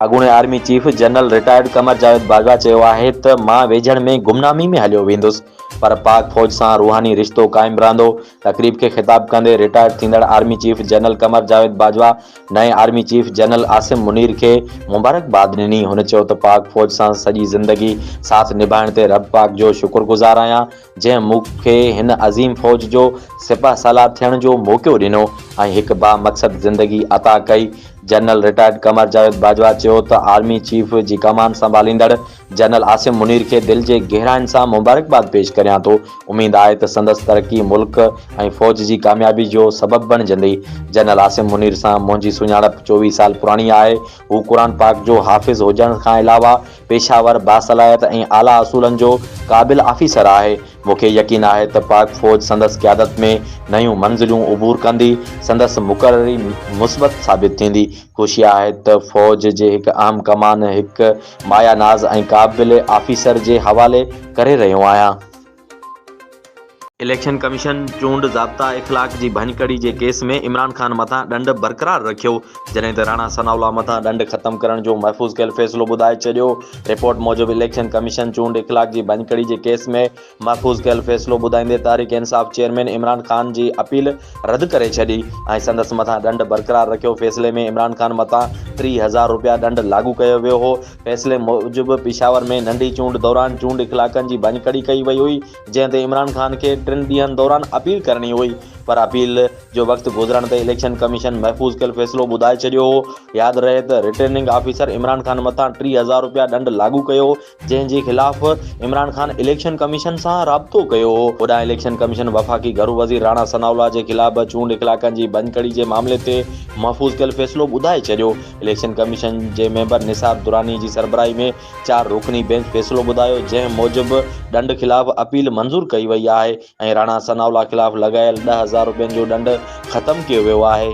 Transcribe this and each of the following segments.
اڳوڻي army chief general retired Qamar Javed Bajwa چيو آهي ته مان ويجهڙ ۾ گمنامي ۾ هليو ويندس پر پاڪ فوج سان روحاني رشتو قائم رهندو. تقريب کي خطاب ڪندي رٽائرڊ ٿيندڙ army chief general Qamar Javed Bajwa نئين army chief general Asim Munir کي مبارڪباد ڏني. هن چيو ته پاڪ فوج سان سڄي زندگي ساٿ نڀائڻ تي رب پاڪ جو شڪرگذار آهيان جنهن مون کي هن عظيم فوج جو سپهه سالار ٿيڻ جو موقعو ڏنو ۽ هڪ بامقصد زندگي عطا ڪئي. جنرل رٽائرڊ قمر جاويد باجوا چيو ته آرمي چيف جي ڪمان سنڀاليندڙ جنرل عاصم منير کي دل جي گهراين سان مبارڪباد پيش ڪريان ٿو، اميد آهي ته سندس ترقي ملڪ ۽ فوج جي ڪاميابي جو سبب بڻجندي. جنرل عاصم منير سان منهنجي سڃاڻپ 24 سال پراڻي آهي، هو قرآن پاڪ جو حافظ هجڻ کان علاوه پيشه ور، باصلاحيت ۽ اعليٰ اصولن جو قابل آفيسر آهي. مون کي يقين آهي ته پاڪ فوج سندس قيادت ۾ نيون منزلون عبور ڪندي، سندس مقرري مثبت ثابت ٿيندي. خوشي آهي ته فوج جي هڪ اهم ڪمان هڪ مايه ناز ۽ قابل آفيسر جي حوالي ڪري رهيو آهيان. اليڪشن ڪميشن چونڊ ضابطا اخلاق جي ڀڃڪڙي جي ڪيس ۾ عمران خان مٿان ڏنڊ برقرار رکيو، جڏهن ته راڻا ثناء الله مٿان ڏنڊ ختم ڪرڻ جو محفوظ ڪيل فيصلو ٻڌائي ڇڏيو. رپورٽ موجب اليڪشن ڪميشن چونڊ اخلاق جي ڀڃڪڙي جي ڪيس ۾ محفوظ ڪيل فيصلو ٻڌائيندي تحريڪ انصاف چيئرمين عمران خان جي اپيل رد ڪري ڇڏي ۽ سندس مٿان ڏنڊ برقرار رکيو. فيصلي ۾ عمران خان مٿان 30,000 رپيا ڏنڊ لاڳو ڪيو ويو هو. فيصلي موجب پشاور ۾ ننڍي چونڊ دوران چونڊ اخلاقن جي ڀڃڪڙي ڪئي وئي هئي جنهن تي عمران خان کي ٽن ڏينهن دوران اپيل ڪرڻي هئي پر اپيل جو وقت گذرڻ تي اليڪشن ڪميشن محفوظ ڪيل فيصلو ٻڌائي ڇڏيو هو. ياد رهي ته رٽرننگ آفيسر عمران خان مٿان 30,000 رپيا ڏنڊ لاڳو ڪيو هو، جنهن جي خلاف عمران خان اليڪشن ڪميشن سان رابطو ڪيو هو. هوڏانهن اليڪشن ڪميشن وفاقي گهرو وزير راڻا ثناء الله جي خلاف به چونڊ اخلاقن جي ڀڃڪڙي جي معاملي تي محفوظ ڪيل فيصلو ٻڌائي ڇڏيو. اليڪشن ڪميشن جي ميمبر نثار دراني جي سربراهي ۾ چار رڪني بينچ فيصلو ٻڌايو، جنهن موجب ڏنڊ خلاف اپيل منظور ڪئي وئي آهي. ۽ راڻا ثناء الله خلاف لڳايل 10,000 رپين جو ڏنڊ ختم ڪيو ويو آهي.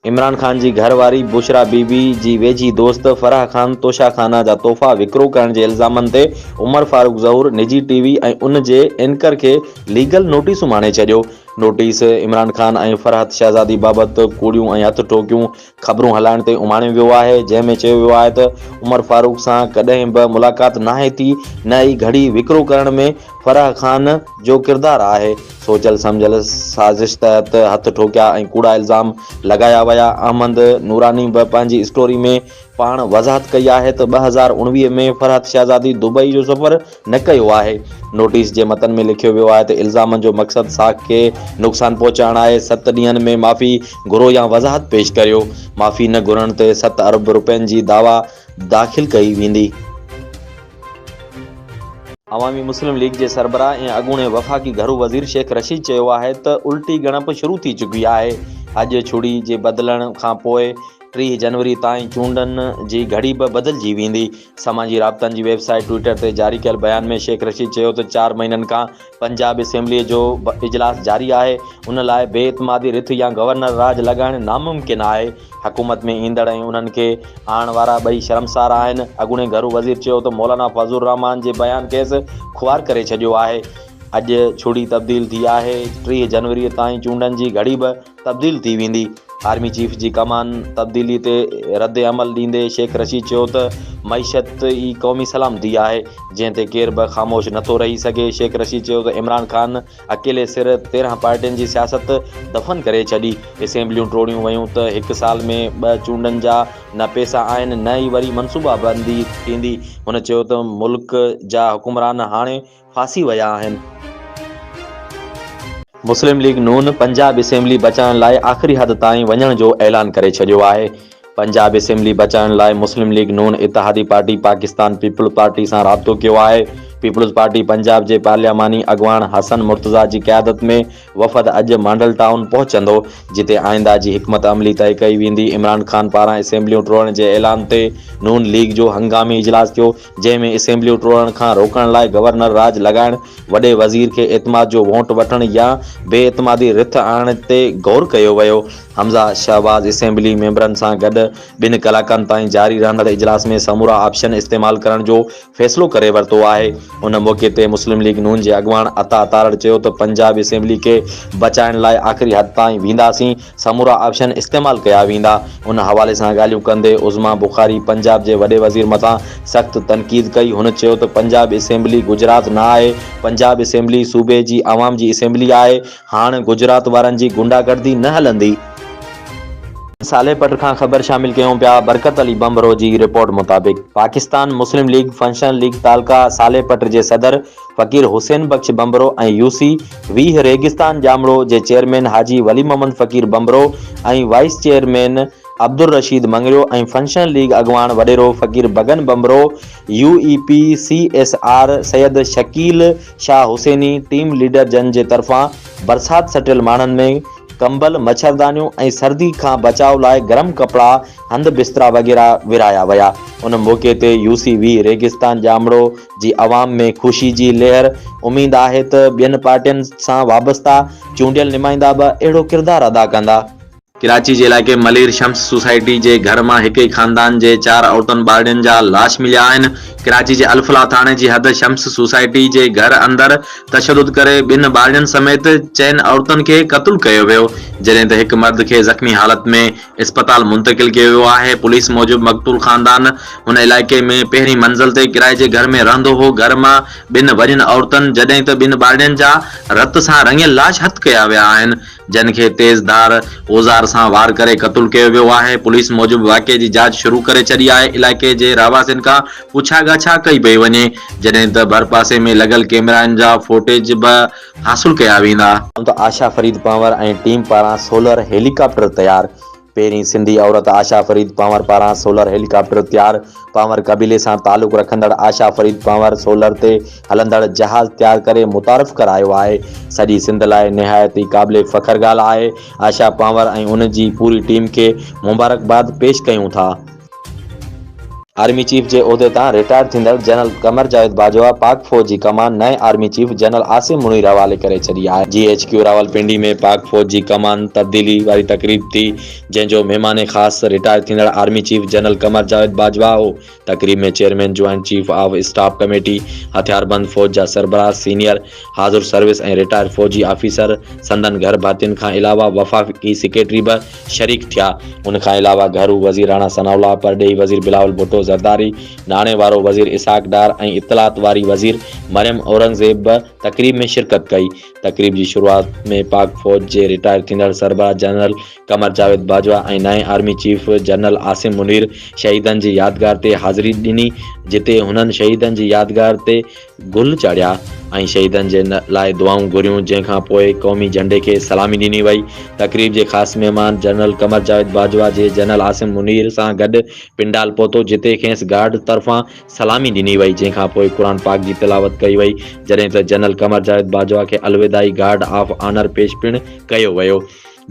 عمران خان جي گهر واري بشريٰ بي بي جي ويجهي دوست فرح خان توشا خانه جا تحفا وڪرو ڪرڻ جي الزامن تي عمر فاروق ظهور نجي ٽي وي ۽ ان جي اينڪر کي ليگل نوٽيس اماڻي ڇڏيو. نوٽيس عمران خان ۽ فرحت شهزادي بابت ڪوڙيون ۽ هٿ ٺوڪيون خبرون هلائڻ تي اماڻيو ويو آهي، جنهن ۾ چيو ويو آهي ته عمر فاروق سان ڪڏهن به ملاقات ناهي ٿي، نه ئي گهڙي وڪرو ڪرڻ ۾ فرح خان جو ڪردار آهي، سوچيل سمجهيل سازش تحت هٿ ٺوڪيا ۽ ڪوڙا الزام لڳايا ويا، احمد نوراني به پنهنجي اسٽوري ۾ پاڻ وضاحت ڪئي آهي ته 2019 ۾ فرحت شهزادي دبئي جو سفر نه ڪيو آهي. نوٽيس جي متن ۾ لکيو ويو آهي ته الزامن جو مقصد ساک کي نقصان پهچائڻ آهي، ست ڏينهن ۾ معافي گهرو يا وضاحت پيش ڪريو، معافي نه گهرڻ تي ست ارب رپين جي دعويٰ داخل ڪئي ويندي. عوامي مسلم ليگ جي سربراهه ۽ اڳوڻي وفاقي گهرو وزير شيخ رشيد چيو آهي ته الٽي ڳڻپ شروع ٿي چڪي آهي، اڄ ڇڙي جي بدلڻ کانپوء 30 جنوري تائين چونڊن جي گهڙي به بدلجي ويندي. سماجي رابطن جي ويب سائيٽ ٽوئٽر تي جاري ڪيل بيان ۾ شيخ رشيد چيو ته چار مهينن کان پنجاب اسيمبليء جو اجلاس جاري آهي، ان لاء بي اعتمادي رٿ يا گورنر راڄ لڳائڻ ناممڪن آهي، حڪومت ۾ ايندڙ ۽ انهن کي آڻڻ وارا ٻئي شرمسار آهن. اڳوڻي گهرو وزير چيو ته مولانا فضل الرحمان جي بيان کيس خوار ڪري ڇڏيو آهي، اڄ ڇڙي تبديل ٿي آهي، 30 جنوريء تائين چونڊن جي گهڙي به تبديل ٿي ويندي. آرمي چيف جي ڪمان تبديلي تي ردعمل ڏيندي شيخ رشيد چيو ته معيشت ئي قومي سلامتي آهي، جنهن تي ڪير به خاموش نٿو رهي سگهي. شيخ رشيد چيو ته عمران خان اڪيلي سر 13 پارٽين جي سياست دفن ڪري ڇڏي، اسيمبليون ٽوڙيون ويون ته هڪ سال ۾ ٻه چونڊن جا نه پيسا آهن نه ئي وري منصوبابندي ٿيندي. هن چيو ته ملڪ جا حڪمران هاڻي ڦاسي ويا آهن. مسلم ليگ نون پنجاب اسيمبلي بچائڻ لاء آخري حد تائين وڃڻ جو اعلان ڪري ڇڏيو آهي. پنجاب اسيمبلي بچائڻ لاء مسلم ليگ نون اتحادي پارٽي پاڪستان پيپلز پارٽي سان رابطو ڪيو آهي. پيپلز پارٽي پنجاب جي پارلياماني اڳواڻ حسن مرتضيٰ جي قيادت ۾ وفد اڄ مانڊل ٽائون پهچندو، جتي آئنده جي حڪمت عملي طئي ڪئي ويندي. عمران خان پاران اسيمبليون ٽوڙڻ جي اعلان تي نون ليگ جو هنگامي اجلاس ٿيو. جنهن ۾ اسيمبليون ٽوڙڻ کان روڪڻ لاء گورنر راڄ لڳائڻ، وڏي وزير کي اعتماد جو ووٽ وٺڻ يا بي اعتمادي رٿ آڻڻ تي غور ڪيو ويو. حمزه شهباز اسيمبلي ميمبرن سان گڏ ٻن ڪلاڪن تائين جاري رهندڙ اجلاس ۾ سمورا آپشن استعمال ڪرڻ جو فيصلو ڪري ورتو آهي. ان موقعي تي مسلم ليگ نون جي اڳواڻ عطا تارڙ چيو ته پنجاب اسيمبلي کي بچائڻ لاء آخري حد تائين وينداسين، سمورا آپشن استعمال ڪيا ويندا. ان حوالي سان ڳالهيون ڪندي عظميٰ بخاري پنجاب جي وڏي وزير مٿان سخت تنقيد ڪئي. هن چيو ته پنجاب اسيمبلي گجرات نه آهي، پنجاب اسيمبلي صوبي جي عوام جي اسيمبلي آهي، هاڻ گجرات وارن جي گنڊاگردي نه هلندي. صالح پٽ کان خبر شامل ڪيون پيا برڪت علي ڀنڀرو جي رپورٽ مطابق Pakistan Muslim league functional league تعلقه صالح پٽ جي صدر فقير حسين بخش ڀنڀرو ۽ يوسي 20 ريگستان ڄامڙو جي chairman Haji Wali Muhammad Faqir Bhanbhro ۽ vice chairman Abdul Rasheed Mangrio ۽ functional league اڳواڻ وڏيرو Faqir Bagan Bhanbhro U A P C S R Syed Shakeel Shah Hussaini team leader جن جي طرفان برسات سٽيل ماڻهن ۾ ڪمبل، مڇردانيون ۽ سردي کان بچاء لاء گرم ڪپڙا، هنڌ بسترا وغيره ورهايا ويا. ان موقعي تي يو سي 20 ريگستان ڄامڙو جي عوام ۾ خوشي جي لهر، اميد آهي ته ٻين پارٽين سان وابسته چونڊيل نمائندا به اهڙو ڪردار ادا ڪندا. ڪراچي جي علائقي ملير شمس سوسائٽي جي گهر مان هڪ ئي خاندان جي چار عورتن ٻارڙين جا لاش مليا آهن. ڪراچي جي الفلاح ٿاڻي جي حد شمس سوسائٽي جي گهر اندر تشدد ڪري ٻن ٻارڙين سميت چئن عورتن کي قتل ڪيو ويو، جڏهن ته هڪ مرد کي زخمي حالت ۾ اسپتال منتقل ڪيو ويو آهي. پوليس موجب مقتول خاندان هن علائقي ۾ پهرين منزل تي ڪرائي جي گهر ۾ رهندو هو، گهر مان ٻن وڏين عورتن جڏهن ته ٻن ٻارڙين جا رت سان رڱيل لاش هٿ ڪيا ويا آهن، جن کي تيز ڌار اوزار سان وار ڪري قتل ڪيو ويو آهي. پوليس موجب واقعي جي جاچ شروع ڪري ڇڏي آهي، علائقي جي رهواسين کان پڇا ڳاڇا ڪئي پئي وڃي، جڏهن ته ڀرپاسي ۾ لڳل ڪيمرائن جا فوٽيج به حاصل ڪيا ويندا. آشا فريد پنهور ۽ ٽيم پاران سولر هيليڪاپٽر تيار، پهرين سنڌي عورت آشا فريد پنهور پاران سولر هيليڪاپٽر تيار، پنهور قبيلي سان تعلق رکندڙ آشا فريد پنهور سولر تي هلندڙ جهاز تيار ڪري متعارف ڪرايو آهي، سڄي سنڌ لاء نهايت ئي قابل فخر ڳالهه آهي، آشا پنهور ۽ ان جي پوري ٽيم کي مبارڪباد پيش ڪيون ٿا. آرمي چيف جي عهدي تان رٽائر ٿيندڙ جنرل قمر جاويد باجوه پاڪ فوج جي ڪمان نئين army chief general Asim Munir حوالي ڪري ڇڏي آهي. جي ايڇ ڪيو راولپنڊي ۾ پاڪ فوج جي ڪمان تبديلي واري تقريب ٿي جنهن جو مهمان خاص رٽائر ٿيندڙ army chief general Qamar Javed Bajwa هو. تقريب ۾ chairman joint chief of staff committee, هٿياربند فوج جا سربراهه، سينيئر حاضر سروس ۽ رٽائر فوجي آفيسر، سندن گهر ڀاتين کان علاوه وفاقي سيڪريٽري به شريڪ ٿيا. ان کان علاوه گهرو وزير راڻا ثناء الله، پرڏيهي وزير بلاول ڀٽو زرداري، ناڻي وارو وزير اسحاق ڊار ۽ اطلاعات واري وزير مريم اورنگزيب به تقريب ۾ شرڪت ڪئي. تقريب جي شروعات ۾ پاڪ فوج جي رٽائر ٿيندڙ سربراهه جنرل قمر جاويد باجوا ۽ نئين army chief general Asim Munir شهيدن جي يادگار تي حاضري ڏني جتي هنن شهيدن جي يادگار تي گل چاڙهيا ۽ شهيدن جي لاء دعائون گهريون جنهن کان پوء قومي جهنڊي کي سلامي ڏني وئي. تقريب جي خاص مهمان جنرل قمر جاويد باجوا جي جنرل عاصم منير سان گڏ پنڊال پهتو جتي کيس گارڊ طرفان سلامي ڏني وئي جنهن کان پوء قرآن پاڪ جي تلاوت ڪئي وئي جڏهن ته جنرل قمر جاويد باجوا کي الوداعي گارڊ آف آنر پيش پڻ ڪيو ويو.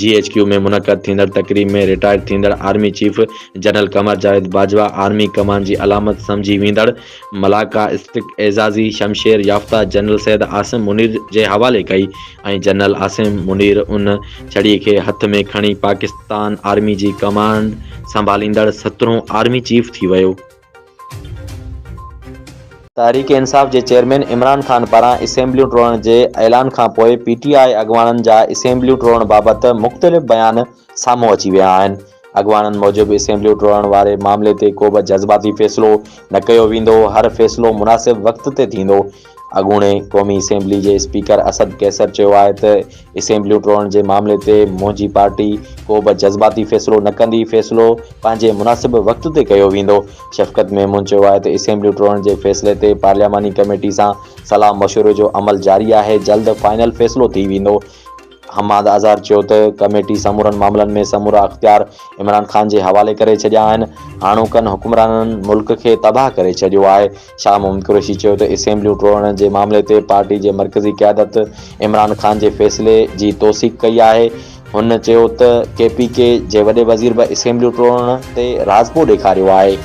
جي ايڇ ڪيو ۾ منعقد ٿيندڙ تقريب ۾ رٽائرڊ ٿيندڙ army chief general Qamar Javed Bajwa army ڪمان جي علامت سمجهي ويندڙ ملاڪا اسٽڪ اعزازي شمشير يافته جنرل سيد عاصم منير جي حوالي ڪئي ۽ جنرل عاصم منير ان ڇڙي کي هٿ ۾ کڻي پاڪستان آرمي جي ڪمانڊ سنڀاليندڙ سترهون آرمي چيف ٿي ويو. تحريڪ انصاف جي چيئرمين عمران خان پاران اسيمبليون ٽوڙڻ جي اعلان کانپوء پي ٽي آء اڳواڻن جا اسيمبليون ٽوڙڻ بابت مختلف بيان سامهون اچي ويا آهن. اڳواڻن موجب اسيمبليون ٽوڙڻ واري معاملي تي ڪوبه جذباتي فيصلو نه ڪيو ويندو، هر فيصلو مناسب وقت تي ٿيندو. اڳوڻي قومي اسيمبلي جي اسپيڪر اسد قيصر چيو آهي ته اسيمبليون ٽوڙڻ جي معاملي تي منهنجي پارٽي ڪو به جذباتي فيصلو نه ڪندي، فيصلو پنهنجي مناسب وقت تي ڪيو ويندو. شفقت محمود چيو آهي ته اسيمبليون ٽوڙڻ جي فيصلي تي پارلياماني ڪميٽي سان صلاح مشوري جو عمل جاري آهي، جلد فائنل فيصلو ٿي ويندو. حماد اظهر چيو ته ڪميٽي سمورن معاملن ۾ سمورا اختيار عمران خان جي حوالي ڪري ڇڏيا آهن، هاڻوڪن حڪمرانن ملڪ کي تباهه ڪري ڇڏيو آهي. شاهه محمود قريشي چيو ته اسيمبليون ٽوڙڻ جي معاملي تي پارٽي جي مرڪزي قيادت عمران خان جي فيصلي جي توثيق ڪئي آهي. هن چيو ته ڪي پي ڪي جي وڏي وزير به اسيمبليون ٽوڙڻ تي راضپو ڏيکاريو آهي.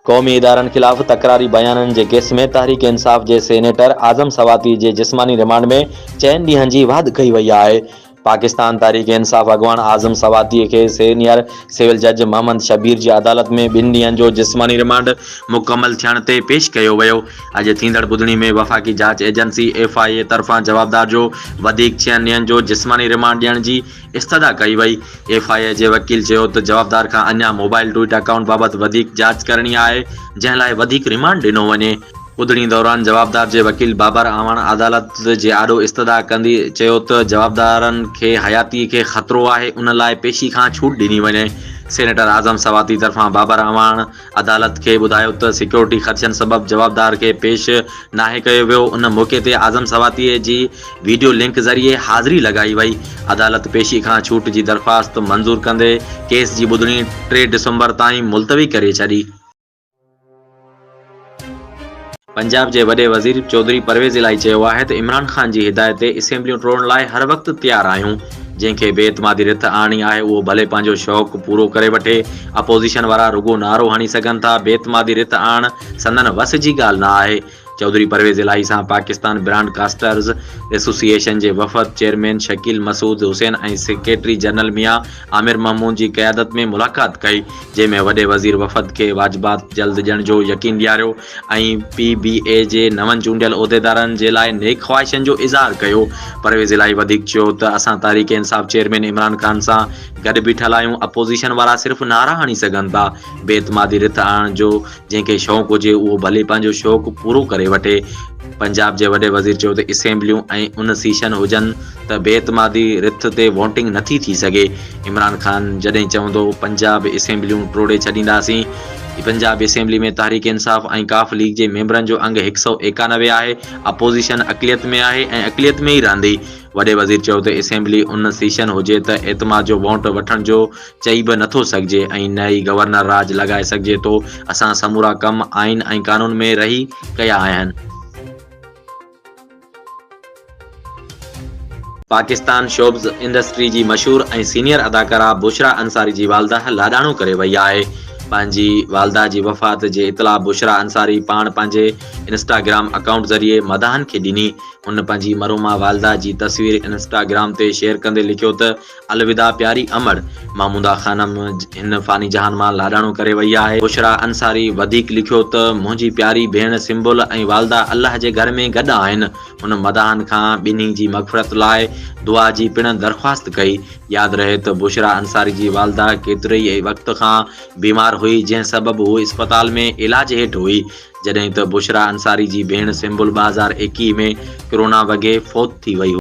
قومي ادارن خلاف تڪراري بيانن جي ڪيس ۾ تحريڪ انصاف جي سينيٽر اعظم سواتي جي جسماني رمانڊ ۾ چئن ڏينهن جي واڌ ڪئي وئي آهي. پاڪستان تحريڪ انصاف اڳواڻ اعظم سواتي کي سينيئر سول جج محمد شبير جي عدالت ۾ ٻن ڏينهن جو جسماني رمانڊ مڪمل ٿيڻ تي پيش ڪيو ويو. اڄ ٿيندڙ ٻڌڻي ۾ وفاقي جاچ ايجنسي ايف I اي طرفان جوابدار جو وڌيڪ ڇهن ڏينهن جو جسماني رمانڊ ڏيڻ جي استدعا ڪئي وئي. ايف I اي جي وڪيل چيو ته جوابدار کان اڃا موبائل ٽوئيٽ اڪائونٽ بابت وڌيڪ جاچ ڪرڻي آهي جنهن لاء وڌيڪ رمانڊ ڏنو وڃي. ٻڌڻي دوران جوابدار جي وڪيل بابر اعواڻ عدالت جي آڏو استدعا ڪندي چيو ته جوابدارن کي حياتي کي خطرو آهي ان لاء پيشي کان ڇوٽ ڏني وڃي. سينيٽر اعظم سواتي طرفان بابر اعواڻ عدالت کي ٻڌايو ته سيڪيورٽي خدشن سبب جوابدار کي پيش ناهي ڪيو ويو، ان موقعي تي اعظم سواتي جي ويڊيو لنڪ ذريعي حاضري لڳائي وئي، عدالت پيشي کان ڇوٽ جي درخواست منظور ڪندي ڪيس جي ٻڌڻي ٽي ڊسمبر تائين ملتوي ڪري ڇڏي. پنجاب جي وڏي وزير چوڌري پرويز الاهي چيو آهي ته عمران خان جي هدايت تي اسيمبليون ٽوڙڻ لاء هر وقت تيار آهيون، جنهن کي بي اعتمادي رٿ آڻڻي آهي اهو ڀلي پنهنجو شوق پورو ڪري وٺي، اپوزيشن وارا رڳو نعرو هڻي سگهن ٿا، بي اعتمادي رٿ آڻڻ سندن وس جي ڳالهه نه آهي. چوڌري پرويز الاهي سان پاڪستان برانڊ ڪاسٽرز ايسوسيئيشن جي وفد chairman Shakeel Masood Hussain ۽ secretary general Mian Amir Mahmood جي قيادت ۾ ملاقات ڪئي، جنهن ۾ وڏي وزير وفد کي واجبات جلد ڏيڻ جو يقين ڏياريو ۽ پي بي اي جي نون چونڊيل عهديدارن جي لاء نيڪ خواهشن جو اظهار ڪيو. پرويز الاهي وڌيڪ چيو ته اسان تحريڪ انصاف چيئرمين عمران خان سان گڏ بيٺل آهيون، اپوزيشن وارا صرف نعرا هڻي سگهن ٿا، بي اعتمادي رٿ آڻڻ جو جنهن کي شوق هجي اهو ڀلي پنهنجو شوق پورو ڪري وٺي. پنجاب جي وڏي وزير چيو ته اسيمبليون ۽ ان سيشن هجن ته بي اعتمادي رٿ تي ووٽنگ نٿي ٿي سگهي، عمران خان جڏهن چوندو پنجاب اسيمبليون ٽوڙي ڇڏينداسين، پنجاب اسيمبلي ۾ تحريڪ انصاف ۽ قاف ليگ جي ميمبرن جو انگ هڪ سئو 91 آهي، اپوزيشن اقليت ۾ آهي ۽ اقليت ۾ ئي رهندي. وڏي وزير چيو ته اسيمبلي ان سيشن هجي ته اعتماد جو ووٽ وٺڻ جو چئي به نٿو سگهجي ۽ نه ئي گورنر راڄ لڳائي سگهجي ٿو، اسان سمورا ڪم آئين ۽ قانون ۾ رهي ڪيا آهن. پاڪستان شوبز انڊسٽري جي مشهور ۽ سينيئر اداڪارا بشريٰ انصاري جي والده لاڏاڻو ڪري وئي آهي. پنهنجي والده جي وفات جي اطلاع بشريٰ انصاري پاڻ پنهنجي انسٽاگرام اڪائونٽ ذريعي مداحن کي ڏني. هن پنهنجي مرحومه والده جي تصوير انسٽاگرام تي شيئر ڪندي لکيو ته الوداع پياري امڙ، محموده خانم هن فاني جهان مان لاڏاڻو ڪري وئي آهي. بشريٰ انصاري وڌيڪ لکيو ته منهنجي پياري ڀيڻ سنبل ۽ والده الله جي گهر ۾ گڏ آهن. هن مداحن کان ٻنهي جي مغفرت لاء دعا جي پڻ درخواست ڪئي. ياد رهي ته بشريٰ انصاري جي والده ڪيتري ئي وقت کان بيمار هئي جنهن سبب هوء اسپتال ۾ علاج هيٺ هئي. جڏهن ته بشريٰ انصاري جي ڀيڻ سنبل 2021 ۾ ڪرونا وگهي فوت ٿي وئي هئي.